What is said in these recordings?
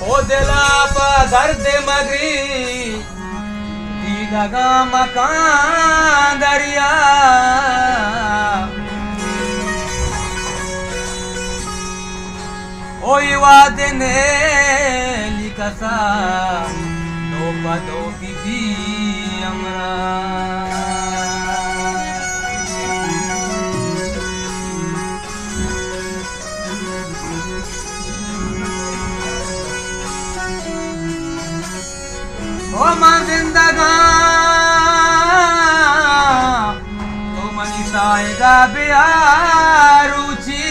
او دلا پہ درد مگری، دیدگاں مکان دریا۔ او اے وہد نیلی کسا، دو پہ دو بی بی ہمراہ۔ او من زندگاں، تو منی ساہگا بیا روچی۔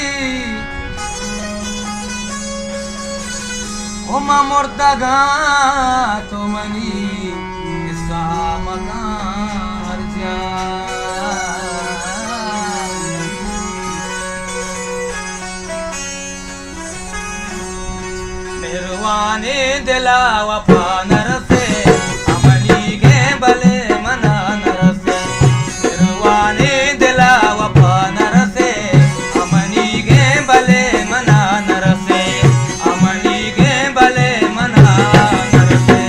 او من مردگاں، تو منی قصہ مکن ہرجا۔ مہروانیں دلا وپا نہ رسے، امنیگیں بلے منا نہ رسے۔ مہروانیں دلا وپا نہ رسے، امنیگیں بلے منا نہ رسے۔ امنیگیں بلے منا نہ رسے۔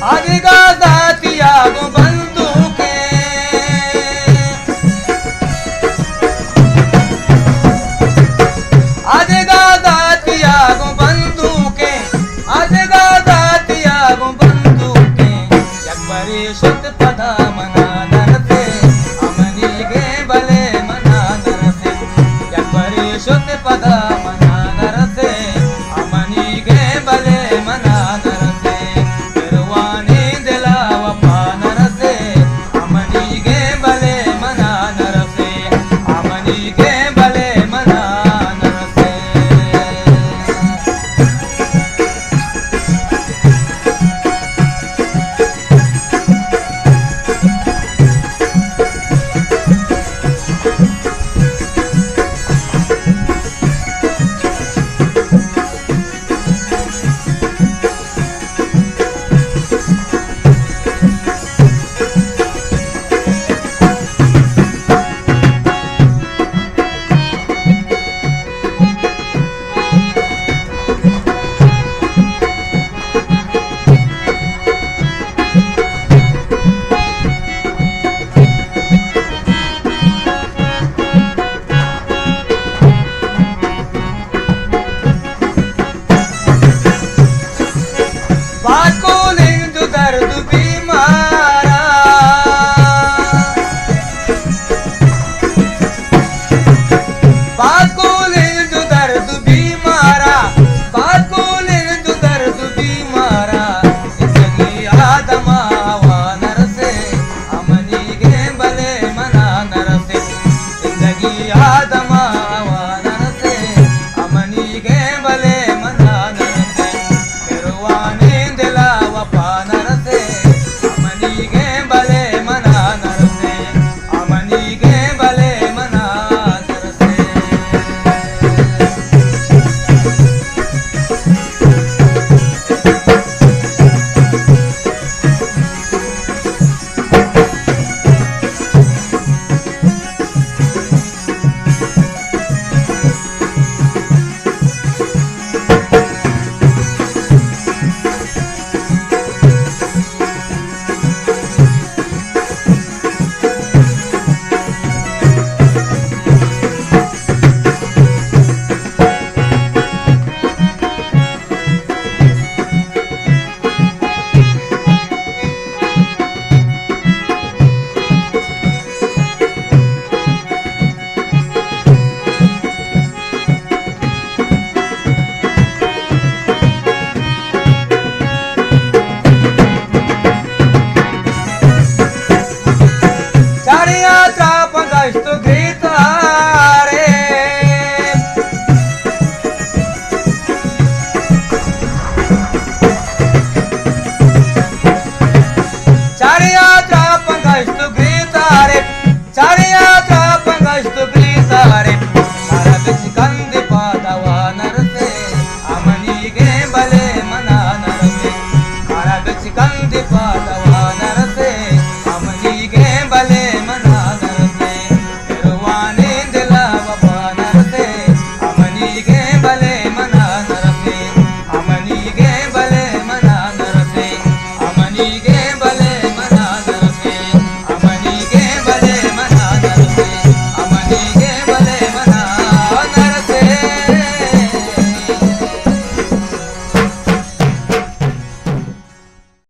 آدگہ داتیا گوں بندوکیں، آدگہ داتیا گوں بندوکیں، آدگہ داتیا گوں بندوکیں۔ یک برے شت پدا منا نرسے، امنیگیں بلے منا نرسے۔ یک برے شت پدا